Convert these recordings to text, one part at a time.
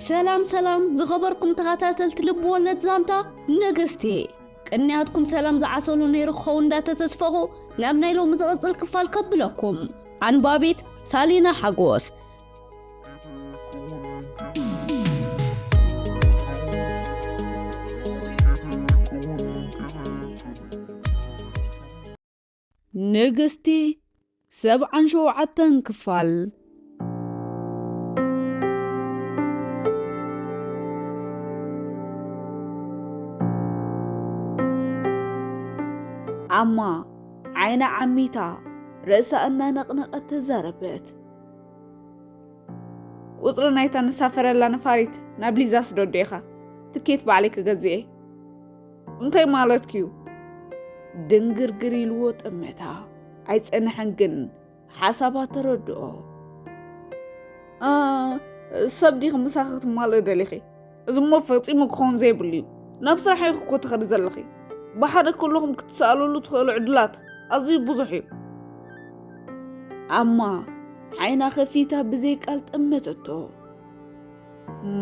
ሰላም ሰላም ዝኸበርኩም ተኸታተልቲ ልብ ወለድ ዛንታ ንግስቲ፣ ቅንያትኩም ሰላም ዝዓሰሉ ነይሩ ክኸውን እንዳተተስፈኹ ናብ ናይ ሎሚ ዝቕጽል ክፋል ከብለኩም። ኣንባቢት ሳሊና ሓጎስ። ንግስቲ ሰብዓን ሸውዓተን ክፋል። ኣማ ዓይና ዓሚታ ርእሳ እናነቕነቐት ተዛረበት። ቁጽሪ ናይታ ንሳፈረላ ነፋሪት ናብ ሊዛ ስደዶ ኢኻ። ትኬት ባዕለይ ክገዝእ እየ። እንታይ ማለትኪ'ዩ? ድንግርግር ኢልዎ ጠመታ። ኣይጸንሐን ግን ሓሳባ ተረድኦ። ኣ፣ ሰብ ዲኺ ምሳኺ ክትማልኢ ደሊኺ? እዚ እሞ ፈጺሙ ክኸውን ዘይብሉ እዩ። ናብ ስራሕ ኢኺ እኮ ትኸዲ ዘለኺ። ብሓደ ከለኹም ክትሰኣለሉ ትኽእሉ ዕድላት ኣዝዩ ብዙሕ እዩ። ኣማ ዓይና ከፊታ ብዘይ ቃል ጠመተቶ።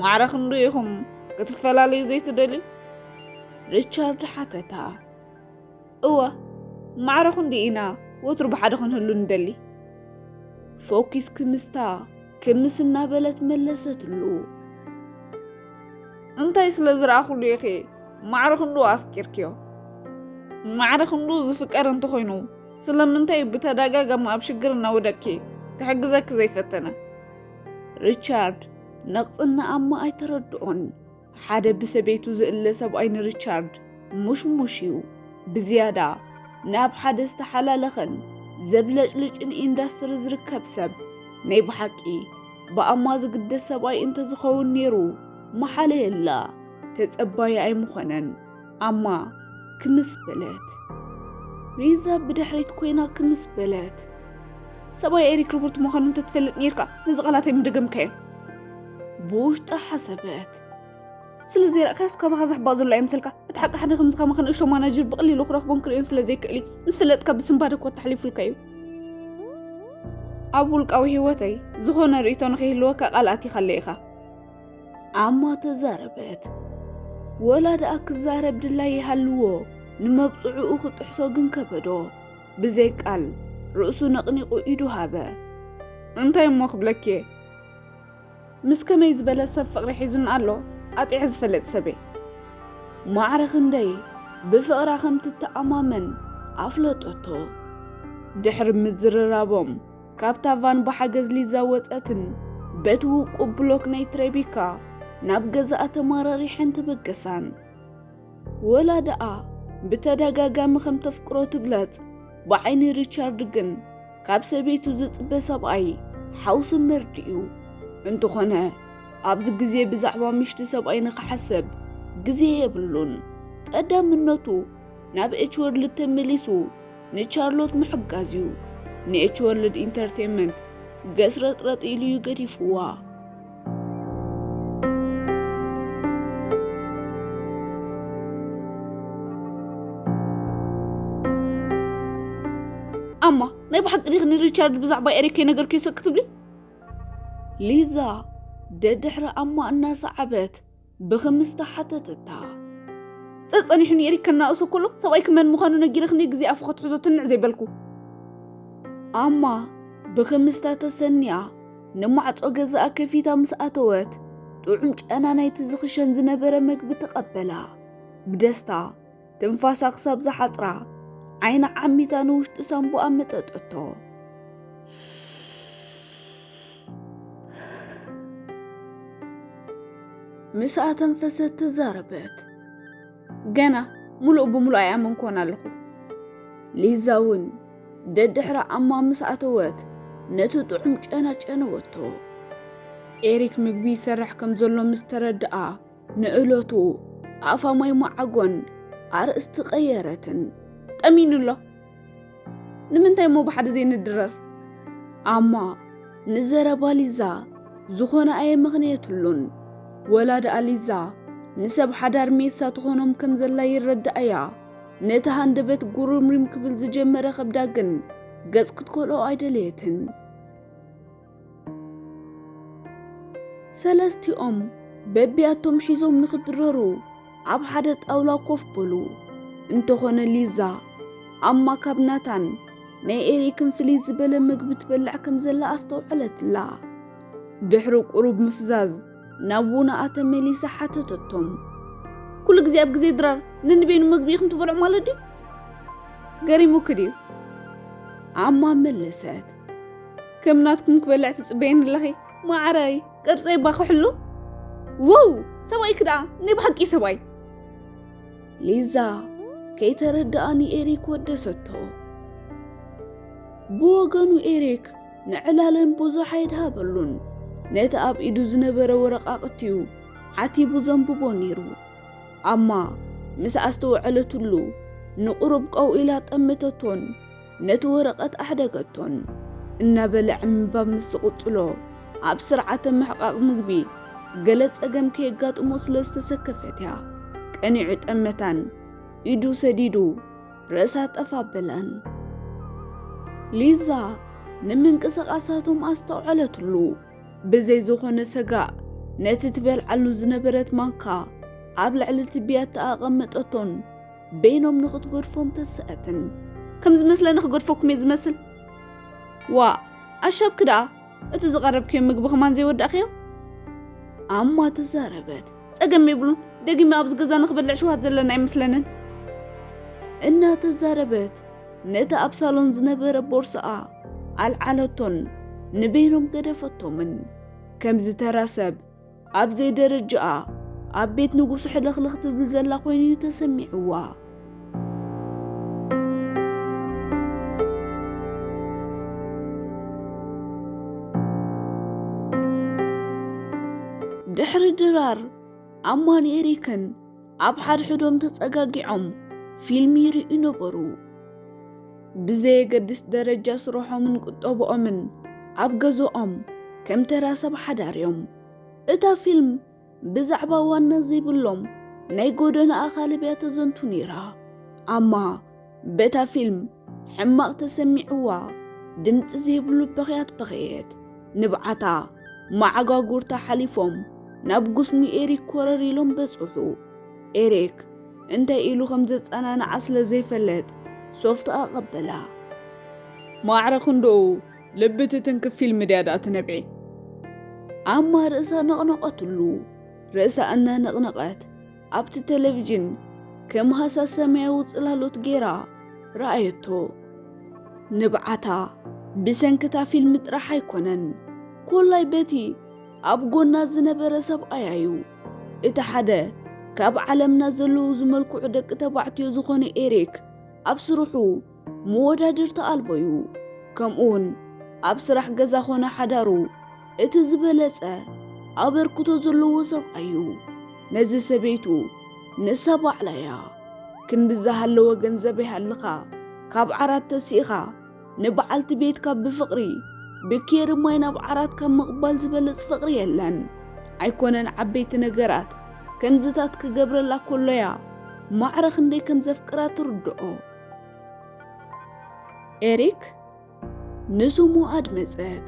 ማዕረ ክንዱ ኢኹም ክትፈላለዩ ዘይትደልዩ? ሪቻርድ ሓተታ። እወ፣ ማዕረ ክንዱ ኢና ወትሩ ብሓደ ክንህሉ ንደሊ። ፎኪስ ክምስታ ክምስ እናበለት መለሰትሉ። እንታይ ስለ ዝረኣኹሉ ኢኺ ማዕረ ክንዱ ኣፍቂርክዮ? ማዕረ ክንዱ ዝፍቀር እንተኾይኑ ስለምንታይ ብተደጋጋሚ ኣብ ሽግር እናወደቅኪ ክሕግዘኪ ዘይፈተነ? ሪቻርድ ነቕጽና ኣማ ኣይተረድኦን። ሓደ ብሰበይቱ ዝእለ ሰብኣይ ንሪቻርድ ሙሽሙሽ እዩ። ብዝያዳ ናብ ሓደ ዝተሓላለኸን ዘብለጭልጭን ኢንዳስትሪ ዝርከብ ሰብ። ናይ ብሓቂ ብኣማ ዝግደስ ሰብኣይ እንተዝኸውን ነይሩ፣ መሓለየላ ተጸባዪ ኣይምኾነን። ኣማ ክምስ በለት። ሊዛ ብድሕሪት ኮይና ክምስ በለት። ሰብኣይ ኤሪክ ሮበርት ምዃኑ እንተትፈልጥ ነይርካ፣ ነዚ ቃላት ኣይምደገምካዮን። ብውሽጣ ሓሰበት። ስለ ዘይረእካዮስ ካባኻ ዘሕባእ ዘሎ ኣይምሰልካ። እቲ ሓቂ ሓደ ከምዚ ከማኻ ንእሽቶ ማናጀር ብቐሊሉ ክረኽቦን ክርእዮን ስለ ዘይክእል እዩ። ምስ ፈለጥካ ብስንባደ እኮ ተሕሊፉልካ እዩ። ኣብ ውልቃዊ ህይወተይ ዝኾነ ርእይቶ ንኸይህልወካ ቃል ኣቲኻለይ ኢኻ። ኣማ ተዛረበት። ወላ ደኣ ክዛረብ ድላይ ይሃልዎ፣ ንመብጽዕኡ ክጥሕሶ ግን ከበዶ። ብዘይ ቃል ርእሱ ነቕኒቑ ኢዱ ሃበ። እንታይ እሞ ክብለኪ እየ? ምስ ከመይ ዝበለ ሰብ ፍቕሪ ሒዙኒ ኣሎ ኣጢዐ ዝፈልጥ ሰብ እየ። ማዕረ ክንደይ ብፍቕራ ከም ትተኣማመን ኣፍለጠቶ። ድሕሪ ምዝርራቦም፣ ካብታ ቫን ብሓገዝ ሊዛ ወጸትን በቲ ውቁብ ብሎክ ናይ ትሬቢካ ናብ ገዛኣ ተመራሪሐን ተበገሳን። ወላ ደኣ ብተደጋጋሚ ከም ተፍቅሮ ትግለጽ፣ ብዓይኒ ሪቻርድ ግን ካብ ሰበይቱ ዝጽበ ሰብኣይ ሓውሲ መርድእ'ዩ። እንተኾነ፣ ኣብዚ ግዜ ብዛዕባ ምሽቲ ሰብኣይ ንኽሓሰብ ግዜ የብሉን። ቀዳምነቱ ናብ ኤች ወርልድ ተመሊሱ ንቻርሎት ምሕጋዝ እዩ። ንኤች ወርልድ ኢንተርቴንመንት ገስረጥረጥ ኢሉ እዩ ገዲፍዋ። ኣማ፣ ናይ ብሓቂ ዲኺ ንሪቻርድ ብዛዕባ ኤሪክ ከይነገርክዮ ስቕ ክትብሊ? ሊዛ ደድሕሪ ኣማ እናሰዓበት ብኽምስታ ሓተተታ። ጸጸኒሑ ንኤሪክ ከናእሶ ከሎ ሰብኣይኪ መን ምዃኑ ነጊረኽኒ ግዜ ኣፉ ከትሕዞ ትንዕ ዘይበልኩ። ኣማ ብኽምስታ ተሰኒያ ንማዕጾ ገዛኣ ከፊታ ምስ ኣተወት ጥዑም ጨና ናይቲ ዝኽሸን ዝነበረ መግቢ ተቐበላ። ብደስታ ትንፋሳ ክሳብ ዝሓጽራ ዓይና ዓሚታ ንውሽጢ ሳንቡኣ መጠጠቶ። ምስ ኣተንፈሰት ተዛረበት። ገና ምሉእ ብምሉእ ኣይኣመንኩዎን ኣለኹ። ሊዛ እውን ደድሕሪ ኣማ ምስ ኣተወት ነቲ ጥዑም ጨና ጨነወቶ። ኤሪክ ምግቢ ይሰርሕ ከም ዘሎ ምስ ተረድኣ ንእለቱ ኣፋ ማይ መዓጎን ኣርእስቲ ቀየረትን። ጠሚኑ ኣሎ። ንምንታይ እሞ ብሓደ ዘይንድረር? ኣማ ንዘረባ ሊዛ ዝኾነ ኣየመኽነየትሉን። ወላ ደኣ ሊዛ ንሰብ ሓዳር ሜሳ ትኾኖም ከም ዘላ ይረዳእያ። ነቲ ሃንደበት ጉርምሪም ክብል ዝጀመረ ከብዳ ግን ገጽ ክትከልኦ ኣይደለየትን። ሰለስቲኦም በቢያቶም ሒዞም ንኽድረሩ ኣብ ሓደ ጣውላ ኮፍ በሉ። እንተኾነ ሊዛ ኣማ ካብ ናታን ናይ ኤሪክን ፍልይ ዝበለ ምግቢ ትበልዕ ከም ዘላ ኣስተውዐለትላ። ድሕሪ ቁሩብ ምፍዛዝ ናብ ውናኣ ተመሊሳ ሓተተቶም። ኩሉ ግዜ ኣብ ግዜ ድራር ንንቤኑ ምግቢ ኢኹም ትበልዑ ማለት ድዩ? ገሪሙኪ ድዩ? ኣማ መለሰት። ከም ናትኩም ክበልዕ ትጽበየኒ ኣለኺ? ማዕረይ፣ ቅርጸይ እባ ክሕሉ? ዎው! ሰብኣይኪ ደኣ ናይ ብሓቂ ሰብኣይ! ሊዛ ከይተረድኣ ንኤሪክ ወደሰቶ። ብወገኑ ኤሪክ ንዕላለን ብዙሕ ኣይድሃበሉን። ነቲ ኣብ ኢዱ ዝነበረ ወረቓቕቲ'ዩ ዓቲቡ ዘንብቦ ነይሩ። ኣማ ምስ ኣስተውዐለትሉ ንቑሩብ ቀው ኢላ ጠመተቶን ነቲ ወረቐት ኣሕደገቶን። እናበልዐ ምንባብ ምስ ዝቕጽሎ ኣብ ስርዓተ ምሕቓቕ ምግቢ ገለ ጸገም ከየጋጥሞ ስለ ዝተሰከፈት እያ ቀኒዑ ጠመታን ኢዱ ሰዲዱ ርእሳ ጠፍ ኣበላን። ሊዛ ንምንቅስቓሳቶም ኣስተውዐለትሉ። ብዘይ ዝኾነ ሰጋእ ነቲ ትበልዓሉ ዝነበረት ማንካ ኣብ ልዕሊ እቲ ብያቲ ኣቐመጠቶን በይኖም ንኽትገድፎም ተስኣትን። ከም ዝመስለኒ ክገድፈኩም እየ ዝመስል። ዋእ፣ ኣሻብኪ ደኣ እቲ ዝቐረብክዮ ምግቢ ከማን ዘይወዳእክዮ? ኣማ ተዛረበት። ጸገም የብሉን፣ ደጊመ ኣብዚ ገዛ ንኽበልዕ ሽውሃት ዘለና ኣይመስለንን። እናተዛረበት ነቲ ኣብ ሳሎን ዝነበረ ቦርስኣ ኣልዓለቶን ንበይኖም ገደፈቶምን። ከምዚ ተራ ሰብ ኣብ ዘይደረጃኣ ኣብ ቤት ንጉስ ሕልኽልኽ ትብል ዘላ ኮይኑ እዩ ተሰሚዕዋ። ድሕሪ ድራር ኣማን ኤሪክን ኣብ ሓድሕዶም ተጸጋጊዖም ፊልም ይርእዩ ነበሩ። ብዘየገድስ ደረጃ ስርሖምን ቁጠብኦምን ኣብ ገዝኦም ከም ተራ ሰብ ሓዳር እዮም። እታ ፊልም ብዛዕባ ዋና ዘይብሎም ናይ ጎደና ኣኻልብ እያ ተዘንቱ ነይራ። ኣማ በታ ፊልም ሕማቕ ተሰሚዕዋ ድምፂ ዘይብሉ በኽያት በኸየት። ንብዓታ መዓጓጉርታ ሓሊፎም ናብ ጉስሚ ኤሪክ ኮረር ኢሎም በፅሑ። ኤሪክ እንታይ ኢሉ ከም ዘጸናንዓ ስለ ዘይፈለጥ ሶፍት ኣቐበላ። ማዕረ ክንድኡ ልቢ ትትንክፍ ፊልም ድያ ደኣ ትነብዒ? ኣማ ርእሳ ነቕነቐትሉ። ርእሳ እናነቕነቐት ኣብቲ ቴሌቪዥን ከም ሃሳስ ሰማያዊ ጽላሎት ገይራ ረኣየቶ። ንብዓታ ብሰንክታ ፊልም ጥራሕ ኣይኮነን፣ ኮላይ በቲ ኣብ ጎና ዝነበረ ሰብኣያ እዩ። እቲ ሓደ ካብ ዓለምና ዘለዉ ዝመልክዑ ደቂ ተባዕትዮ ዝኾነ ኤሪክ ኣብ ስርሑ መወዳድርቲ ኣልቦ እዩ። ከምኡውን ኣብ ስራሕ ገዛ ኾነ ሓዳሩ እቲ ዝበለጸ ኣበርክቶ ዘለዎ ሰብኣይ እዩ። ነዚ ሰበይቱ ንሳ ባዕላ እያ። ክንዲ ዝሃለወ ገንዘብ ይሃልኻ፣ ካብ ዓራት ተሲእኻ ንበዓልቲ ቤትካ ብፍቕሪ ብኬሪ ማይ ናብ ዓራት ካብ ምቕባል ዝበልጽ ፍቕሪ የለን። ኣይኮነን ዓበይቲ ነገራት ከምዝታት ክገብረላ ኮሎያ ማዕረ ክንደይ ከም ዘፍቅራ ትርድኦ። ኤሪክ ንስሙ ኣድመጸት።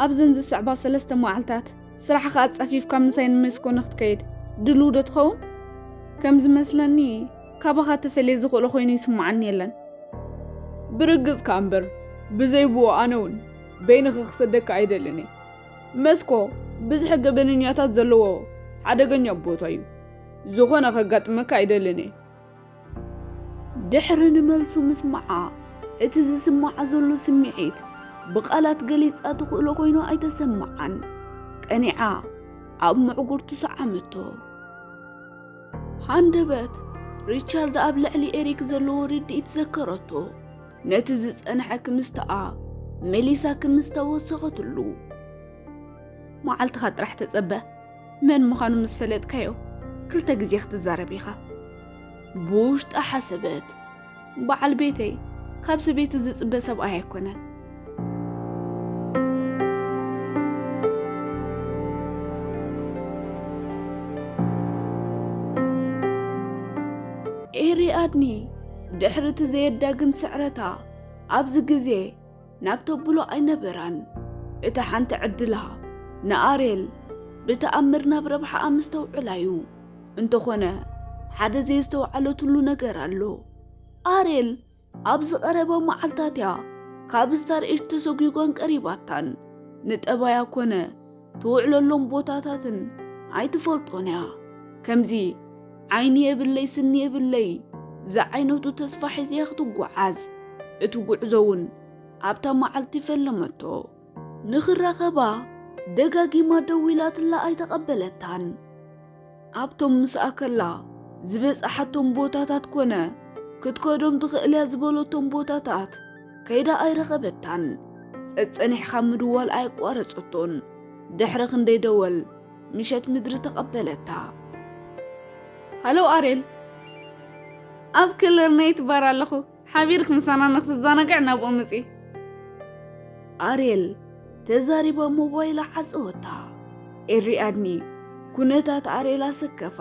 ኣብዘን ዝስዕባ ሰለስተ መዓልታት ስራሕኻ ኣጻፊፍካ ምሳይ ንመስኮ ንክትከይድ ድልው ዶ ትኸውን? ከም ዝመስለኒ ካባኻ ተፈልየ ዝኽእሎ ኮይኑ ይስምዓኒ የለን። ብርግጽካ እምበር ብዘይ ብኡ ኣነ እውን በይንኺ ክሰደካ ኣይደልን እየ። መስኮ ብዝሒ ገበነኛታት ዘለዎ ሓደገኛ ቦታ እዩ። ዝኾነ ከጋጥመካ ኣይደልን እየ። ድሕሪ ንመልሱ ምስማዓ፣ እቲ ዝስማዓ ዘሎ ስምዒት ብቓላት ገሊጻ ትኽእሎ ኮይኑ ኣይተሰምዓን። ቀኒዓ ኣብ ምዕጉርቱ ሰዓመቶ። ሃንደበት ሪቻርድ ኣብ ልዕሊ ኤሪክ ዘለዎ ርድኢት ዘከረቶ። ነቲ ዝጸንሐ ክምስተኣ መሊሳ ክምስታ ወሰኸትሉ። መዓልትኻ ጥራሕ ተጸበ። መን ምዃኑ ምስ ፈለጥካዮ፣ ክልተ ግዜ ክትዛረብ ኢኻ። ብውሽጣ ሓሰበት። በዓል ቤተይ ካብ ሰበይቱ ዝጽበ ሰብኣይ ኣይኮነን። ኤሪ ኣድኒ ድሕሪ እቲ ዘየዳግም ስዕረታ ኣብዚ ግዜ ናብ ተብሎ ኣይነበራን። እታ ሓንቲ ዕድላ ንኣሬል ብተኣምር ናብ ረብሓኣ ምስተውዕላ እዩ። እንተኾነ፣ ሓደ ዘየስተውዓለትሉ ነገር ኣሎ። ኣሬል ኣብ ዝቐረበ መዓልታት እያ ካብ ስታር ኤጅ ተሰጒጓን ቀሪባታን። ንጠባያ ኮነ ትውዕለሎም ቦታታትን ኣይትፈልጦን እያ። ከምዚ ዓይኒ የብለይ ስኒ የብለይ ዝዓይነቱ ተስፋ ሒዛ ክትጓዓዝ፣ እቲ ጉዕዞ እውን ኣብታ መዓልቲ ፈለመቶ። ንኽራኸባ ደጋጊማ ደዊላትላ ኣይተቐበለታን። ኣብቶም ምስኣ ከላ ዝበጽሓቶም ቦታታት ኮነ ክትከዶም ትኽእል እያ ዝበለቶም ቦታታት ከይዳ ኣይረኸበታን። ጸጸኒሕካ ምድዋል ኣየቋረጸቶን። ድሕሪ ክንደይ ደወል ምሸት ምድሪ ተቐበለታ። ሃሎ ኣሬል፣ ኣብ ክልርነይት ባር ኣለኹ። ሓቢርክ ምሳና ንክትዘናግዕ ናብኡ ምጺ። ኣሬል ተዛሪባ ሞባይላ ዓጸወታ። ኤሪ ኣድኒ ኩነታት ኣሬል ኣሰከፋ።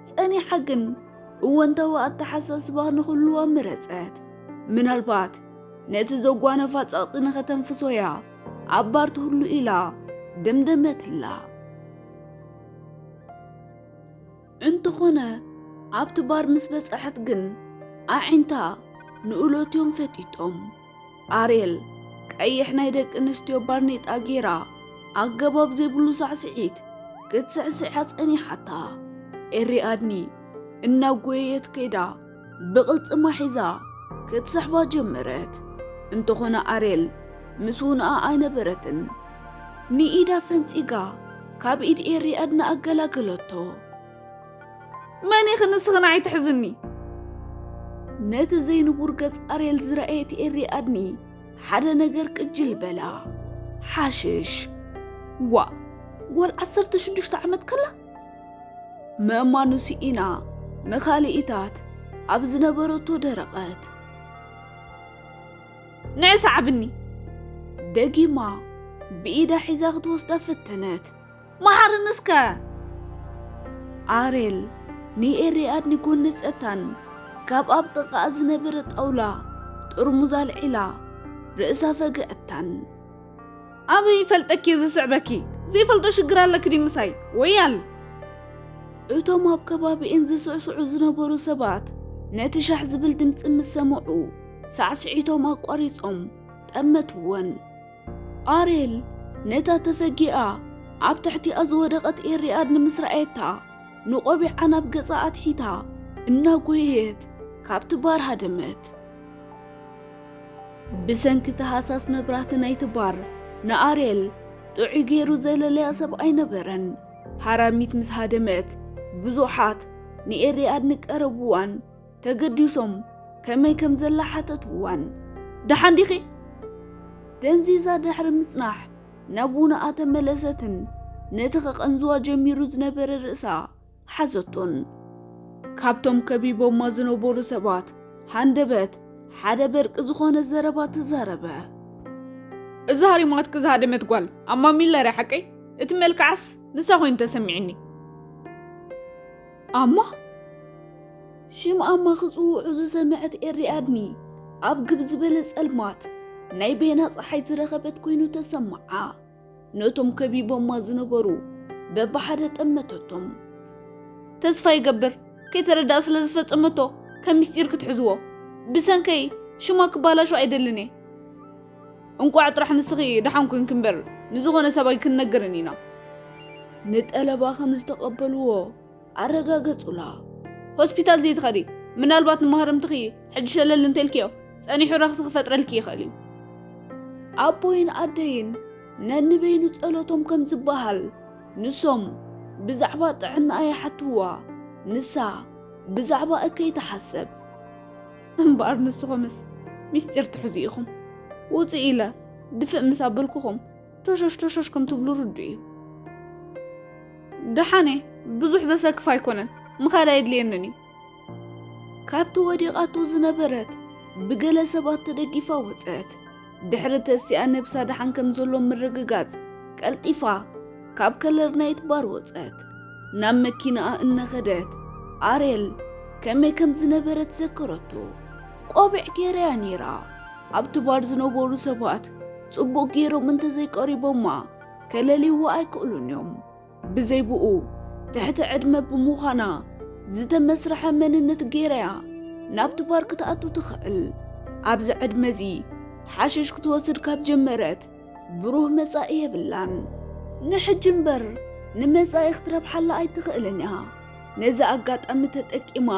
ጸኒሓ ግን እወንታዊ ኣተሓሳስባ ንኽህልዋ መረጸት። ምናልባት ነቲ ዘጓነፋ ጸቕጢ ንኸተንፍሶ እያ ኣብ ባር ትህሉ ኢላ ደምደመትላ። እንተኾነ ኣብቲ ባር ምስ በጽሐት ግን ኣዒንታ ንኡለትዮም ፈጢጦም። ኣሬል ቀይሕ ናይ ደቂ ኣንስትዮ ባርኔጣ ጌራ ኣገባብ ዘይብሉ ሳዕስዒት ክትስዕስዓ ጸኒሓታ። ኤሪ ኣድኒ እናጎየየት ከይዳ ብቕልጽማ ሒዛ ክትስሕባ ጀመረት። እንተኾነ ኣሬል ምስ ውንኣ ኣይነበረትን። ንኢዳ ፈንጺጋ ካብ ኢድ ኤሪ ኣድኒ ኣገላገለቶ። መን ኢኺ ንስኺ ንዓይ ትሕዝኒ? ነቲ ዘይንቡር ገጽ ኣሬል ዝረኣየት ኤሪ ኣድኒ ሓደ ነገር ቅጅል በላ። ሓሽሽ። ዋእ፣ ጓል ዓሰርተ ሽዱሽተ ዓመት ከላ? ምእማኑ ስኢና ንኻልኢታት ኣብ ዝነበረቶ ደረቐት። ንዒ ሰዓብኒ። ደጊማ ብኢዳ ሒዛ ክትወስዳ ፈተነት። መሓርኒ እስከ! ኣሬል ንኤሪ ኣድኒ ጎነጸታን ካብ ኣብ ጥቓኣ ዝነበረ ጣውላ ጥርሙዝ ኣልዒላ ርእሳ ፈገኣታን። ኣበይ ይፈልጠኪ እየ ዝስዕበኪ? ዘይፈልጦ ሽግር ኣለኪ ድዩ ምሳይ? ወያል! እቶም ኣብ ከባቢኤን ዝስዕስዑ ዝነበሩ ሰባት ነቲ ሻሕ ዝብል ድምጺ ምስ ሰምዑ ሳዕስዒቶም ኣቋሪጾም ጠመትወን። ኣሬል ነታ ተፈጊኣ ኣብ ትሕቲኣ ዝወደቐት ኤሪ ኣድኒ ምስ ረኣየታ ንቆቢዓ ናብ ገጻ ኣትሒታ እናጎየየት ካብቲ ባር ሃደመት። ብሰንኪ እቲ ሃሳስ መብራህቲ ናይቲ ባር ንኣሬል ጥዑይ ገይሩ ዘለለያ ሰብ ኣይነበረን። ሃራሚት ምስ ሃደመት ብዙሓት ንኤሪ ኣድኒ ቀረብዋን ተገዲሶም ከመይ ከም ዘላ ሓተትዋን። ደሓን ዲኺ? ደንዚዛ ድሕሪ ምጽናሕ ናብ ውንኣ ተመለሰትን ነቲ ከቐንዝዋ ጀሚሩ ዝነበረ ርእሳ ሓዘቶን። ካብቶም ከቢቦማ ዝነበሩ ሰባት ሃንደበት ሓደ በርቂ ዝኾነ ዘረባ ተዛረበ። እዛ ሃሪማትኪ ዝሃደመት ጓል ኣማ ሚለር እያ ሓቀይ? እቲ መልክዓስ ንሳ ኮይኑ ተሰሚዕኒ። ኣማ? ሽም ኣማ ክጽውዑ ዝሰምዐት ኤሪ ኣድኒ ኣብ ግብ ዝበለ ጸልማት ናይ ቤና ጸሓይ ዝረኸበት ኮይኑ ተሰምዓ። ነቶም ከቢቦማ ዝነበሩ በብሓደ ጠመተቶም። ተስፋ ይገብር ከይተረድኣ ስለ ዝፈጸመቶ ከም ምስጢር ክትሕዝዎ። ብሰንከይ ሽማ ክባላሾ ኣይደልን እየ። እንቋዕ ጥራሕ ንስኺ ደሓን ኮንኪ እምበር ንዝኾነ ሰብ ኣይክንነግርን ኢና። ንጠለባ ከም ዝተቐበልዎ ኣረጋገጹላ። ሆስፒታል ዘይትኸዲ፣ ምናልባት ንማህረምትኺ ሕጂ ሸለል እንተልክዮ ጸኒሑ ረኽሲ ክፈጥረልኪ ይኽእል እዩ። ኣቦይን ኣደይን ነንበይኑ ጸሎቶም ከም ዝበሃል፣ ንሶም ብዛዕባ ጥዕናኣ ይሓትዋ፣ ንሳ ብዛዕባ እከይ ትሓሰብ። እምበኣር ንስኹምስ ምስጢር ትሕዙ ኢኹም። ውጽእ ኢለ ድፍእ ምስ ኣበልኩኹም፣ ቶሾሽ ቶሾሽ ከም ትብሉ ርዱእ እዩ። ደሓነ፣ ብዙሕ ዘሰክፍ ኣይኮነን፣ ምኻድ ኣየድልየንን እዩ። ካብቲ ወዲቓቶ ዝነበረት ብገለ ሰባት ተደጊፋ ወጸት። ድሕሪ ተሲኣ ነብሳ ደሓን ከም ዘሎ ምርግጋጽ፣ ቀልጢፋ ካብ ከለር ናይት ባር ወጸት። ናብ መኪናኣ እናኸደት ኣሬል ከመይ ከም ዝነበረት ዘከረቶ። ቆቢዕ ገይራያ ነይራ። ኣብቲ ባር ዝነበሩ ሰባት ጽቡቕ ገይሮም እንተዘይቀሪቦማ ከለልይዋ ኣይክእሉን እዮም። ብዘይ ብኡ ትሕቲ ዕድመ ብምዃና ዝተመስርሐ መንነት ገይራ'ያ ናብቲ ባር ክትኣቱ ትኽእል። ኣብዚ ዕድመ እዚ ሓሽሽ ክትወስድ ካብ ጀመረት ብሩህ መጻኢ የብላን። ንሕጂ እምበር ንመጻኢ ክትረብሓላ ኣይትኽእልን እያ። ነዚ ኣጋጣሚ ተጠቂማ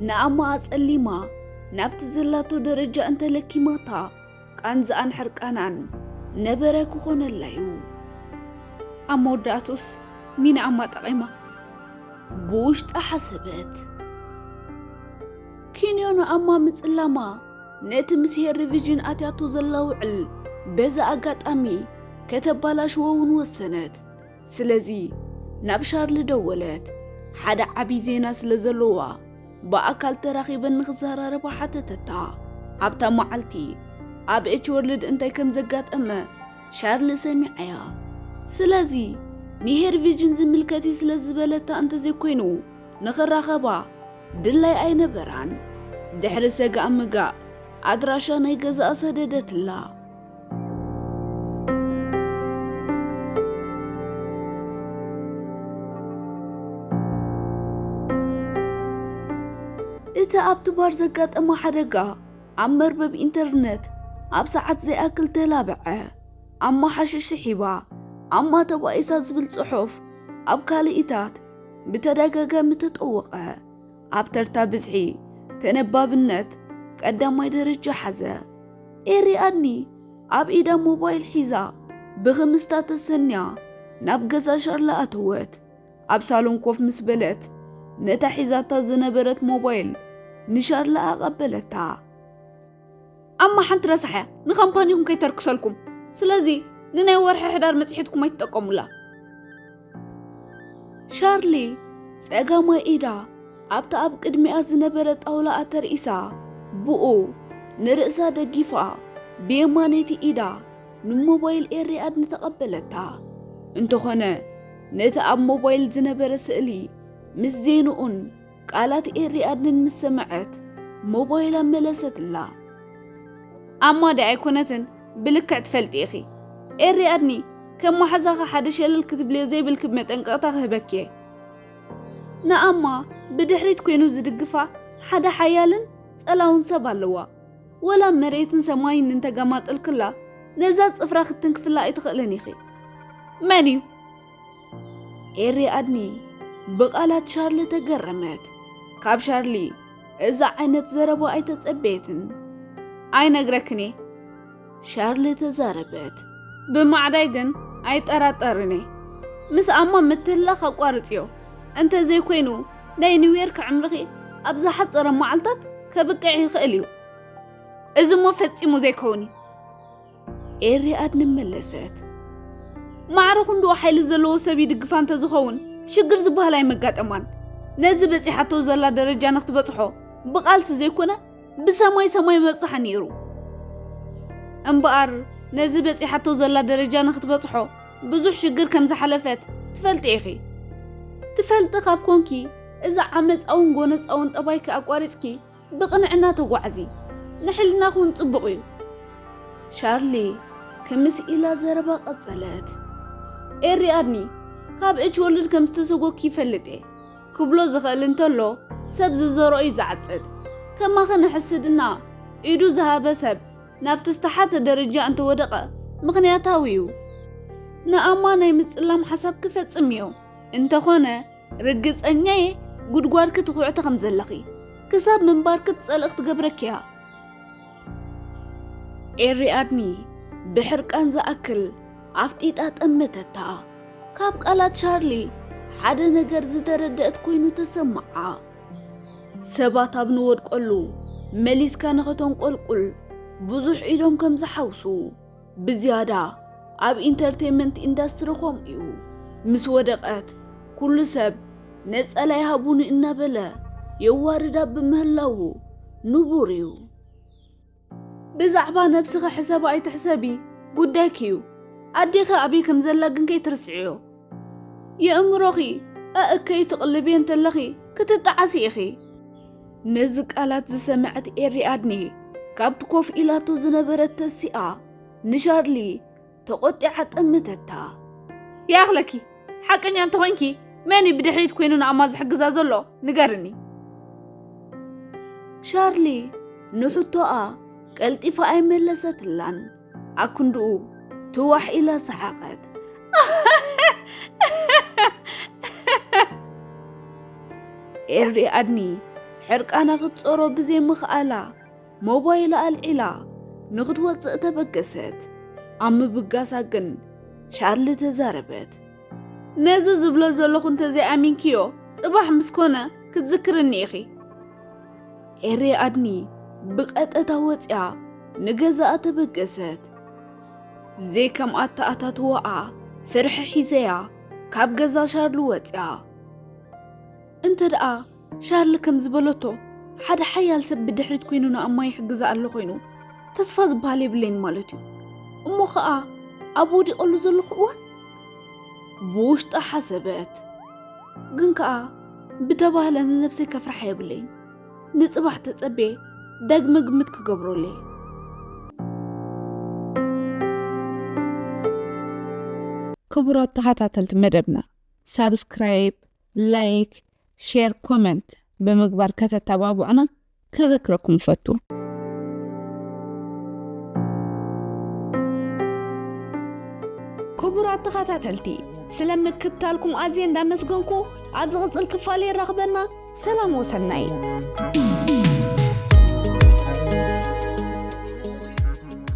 ንኣማ ኣጸሊማ ናብቲ ዘላቶ ደረጃ እንተለኪማታ ቃንዝኣን ሕርቃናን ነበረ ክኾነላ እዩ። ኣብ መወዳእቱስ ሚና ኣማ ጠቒማ ብውሽጣ ሓሰበት። ኪንዮ ንኣማ ምጽላማ ነቲ ምስ ሄር ሪቪዥን ኣትያቶ ዘላ ውዕል በዚ ኣጋጣሚ ከተባላሽዎ እውን ወሰነት። ስለዚ ናብ ሻርሊ ደወለት። ሓደ ዓቢ ዜና ስለ ዘለዋ ብኣካል ተራኺበን ንኽዘራረባ ሓተተታ። ኣብታ መዓልቲ ኣብ ኤች ወርልድ እንታይ ከም ዘጋጠመ ሻርሊ ሰሚዓያ። ስለዚ ንሄር ቪዥን ዝምልከት እዩ ስለ ዝበለታ እንተዘይኮይኑ ንኽራኸባ ድላይ ኣይነበራን። ድሕሪ ሰጋእ ምጋእ ኣድራሻ ናይ ገዛኣ ሰደደትላ። እቲ ኣብቲ ባር ዘጋጠማ ሓደጋ ኣብ መርበብ ኢንተርነት ኣብ ሰዓት ዘይኣክል ተላብዐ። ኣማ ሓሽሽ ስሒባ፣ ኣማ ተባኢሳ ዝብል ጽሑፍ ኣብ ካልኢታት ብተደጋጋሚ ተጠወቐ። ኣብ ተርታ ብዝሒ ተነባብነት ቀዳማይ ደረጃ ሓዘ። ኤሪ ኣድኒ ኣብ ኢዳ ሞባይል ሒዛ ብኽምስታ ተሰንያ ናብ ገዛ ሻርሊ ኣተወት። ኣብ ሳሎን ኮፍ ምስ በለት ነታ ሒዛታ ዝነበረት ሞባይል ንሻርሊ ኣቐበለታ። ኣማ ሓንቲ ረሳሕ እያ፣ ንካምፓኒኹም ከይተርክሰልኩም። ስለዚ ንናይ ወርሒ ሕዳር መጽሔትኩም ኣይትጠቀሙላ። ሻርሊ ጸጋማይ ኢዳ ኣብታ ኣብ ቅድሚኣ ዝነበረ ጣውላ ኣተርኢሳ፣ ብኡ ንርእሳ ደጊፋ፣ ብየማነይቲ ኢዳ ንሞባይል ኤሪ ኣድኒ ተቐበለታ። እንተኾነ፣ ነቲ ኣብ ሞባይል ዝነበረ ስእሊ ምስ ዜንኡን ቃላት ኤሪ ኣድንን ምስ ሰምዐት፣ ሞባይላ መለሰትላ። ኣማ ደኣ ኣይኮነትን፣ ብልክዕ ትፈልጢ ኢኺ። ኤሪ ኣድኒ፣ ከም መሓዛኺ ሓደ ሸለል ክትብልዮ ዘይብልኪ መጠንቀቕታ ክህበኪ እየ። ንኣማ ብድሕሪት ኮይኑ ዝድግፋ ሓደ ሓያልን ጸላውን ሰብ ኣለዋ። ወላ መሬትን ሰማይን እንተገማጠልክላ፣ ነዛ ጽፍራ ክትትንክፍላ ኣይትኽእልን ኢኺ። መን እዩ? ኤሪ ኣድኒ ብቓላት ሻርሊ ተገረመት። ካብ ሻርሊ እዛ ዓይነት ዘረባ ኣይተጸበየትን። ኣይነግረክን እየ፣ ሻርሊ ተዛረበት። ብማዕዳይ ግን ኣይጠራጠርን እየ። ምስ ኣማ ምትህልላኽ ኣቋርጽዮ። እንተዘይኮይኑ ናይ ኒውዮርክ ዕምርኺ ኣብ ዝሓጸረ መዓልታት ከብቅዕ ይኽእል እዩ። እዚ እሞ ፈጺሙ ዘይከውን እዩ። ኤሪ ኣድኒ መለሰት። ማዕረ ክንድኡ ሓይሊ ዘለዎ ሰብ ይድግፋ እንተዝኸውን ሽግር ዝበሃል ኣይመጋጠማን። ነዚ በጺሓቶ ዘላ ደረጃ ንክትበጽሖ ብቓልሲ ዘይኮነ ብሰማይ ሰማይ መብጽሓ ነይሩ። እምበኣር ነዚ በጺሓቶ ዘላ ደረጃ ንክትበጽሖ ብዙሕ ሽግር ከም ዝሓለፈት ትፈልጢ ኢኺ። ትፈልጢ ካብ ኮንኪ፣ እዚ ዓመጻውን ጎነጻውን ጠባይኪ ኣቋሪጽኪ ብቕንዕና ተጓዓዚ። ንሕልናኺ እውን ጽቡቕ እዩ። ሻርሊ ክምስ ኢላ ዘረባ ቀጸለት። ኤሪ ኣድኒ፣ ካብ ኤች ወርልድ ከም ዝተሰጎግኪ ይፈልጥ እየ። ክብሎ ዝኽእል እንተሎ፣ ሰብ ዝዘርኦ እዩ ዝዓጽድ። ከማኺ ንሕስድና ኢዱ ዝሃበ ሰብ ናብቲ ዝተሓተ ደረጃ እንተወደቐ ምኽንያታዊ እዩ። ንኣማ ናይ ምጽላም ሓሳብ ክፈጽም እዮ። እንተኾነ፣ ርግጸኛ እየ ጉድጓድኪ ትኹዕቲ ከም ዘለኺ። ክሳብ ምንባርኪ ትጸልኢ ክትገብረኪ እያ። ኤሪ ኣድኒ ብሕርቃን ዝኣክል ኣፍጢጣ ጠመተታ። ካብ ቃላት ሻርሊ ሓደ ነገር ዝተረደአት ኮይኑ ተሰምዓ። ሰባት ኣብ ንወድቀሉ መሊስካ ንኸተንቆልቁል ብዙሕ ኢዶም ከም ዝሓውሱ፣ ብዝያዳ ኣብ ኢንተርቴይንመንት ኢንዳስትሪ ከምኡ እዩ። ምስ ወደቐት ኩሉ ሰብ ነጸላ ይሃቡኒ እናበለ የዋርዳ ብምህላዉ ንቡር እዩ። ብዛዕባ ነብስኺ ሕሰቢ ኣይትሕሰቢ፣ ጉዳይኪ እዩ። ኣዴኺ ኣበይ ከም ዘላ ግን ከይትርስዕዮ። የእምሮኺ ኣእከዩ ትቕልብዮ እንተለኺ ክትጠዓሲ ኢኺ። ነዚ ቃላት ዝሰምዐት ኤሪ ኣድኒ ካብቲ ኮፍ ኢላቶ ዝነበረት ተሲኣ ንሻርሊ ተቖጢዓ ጠመተታ። ይኣኽለኪ፣ ሓቀኛ እንተኾይንኪ፣ መን እዩ ብድሕሪት ኮይኑ ንኣማ ዝሕግዛ ዘሎ? ንገርኒ። ሻርሊ ንሕቶኣ ቀልጢፋ ኣይመለሰትላን። ኣክንድኡ ትዋሕ ኢላ ሰሓቐት። ኤሪ ኣድኒ ሕርቃና ክትጾሮ ብዘይምኽኣላ፣ ሞባይላ ኣልዒላ ንኽትወጽእ ተበገሰት። ኣብ ምብጋሳ ግን ሻርሊ ተዛረበት። ነዚ ዝብሎ ዘለኹ እንተዘይኣሚንክዮ፣ ጽባሕ ምስ ኮነ ክትዝክርኒ ኢኺ። ኤሪ ኣድኒ ብቐጠታ ወጺኣ ንገዛኣ ተበገሰት። ዘይከም ኣተኣታትዋኣ ፍርሒ ሒዘያ ካብ ገዛ ሻርሊ ወጺኣ። እንተ ደኣ ሻርሊ ከም ዝበለቶ፣ ሓደ ሓያል ሰብ ብድሕሪት ኮይኑ ንኣማ ይሕግዛ ኣሎ ኮይኑ፣ ተስፋ ዝበሃል የብለይን ማለት እዩ። እሞ ኸኣ ኣብ ወዲቐሉ ዘለኹ እዋን ብውሽጣ ሓሰበት። ግን ከኣ ብተባህለ ንነብሰይ ከፍርሓ የብለይን። ንጽባሕ ተጸቤ ዳግመ ግምት ክገብረሉ እየ። ክቡራት ተኸታተልቲ መደብና፣ ሳብስክራይብ፣ ላይክ፣ ሼር፣ ኮመንት ብምግባር ከተተባብዑና ከዘክረኩም እፈቱ። ክቡራት ተኸታተልቲ፣ ስለ ምክትታልኩም ኣዝየ እንዳመስገንኩ፣ ኣብ ዝቕጽል ክፋል የራኽበና። ሰላም ወሰናይ።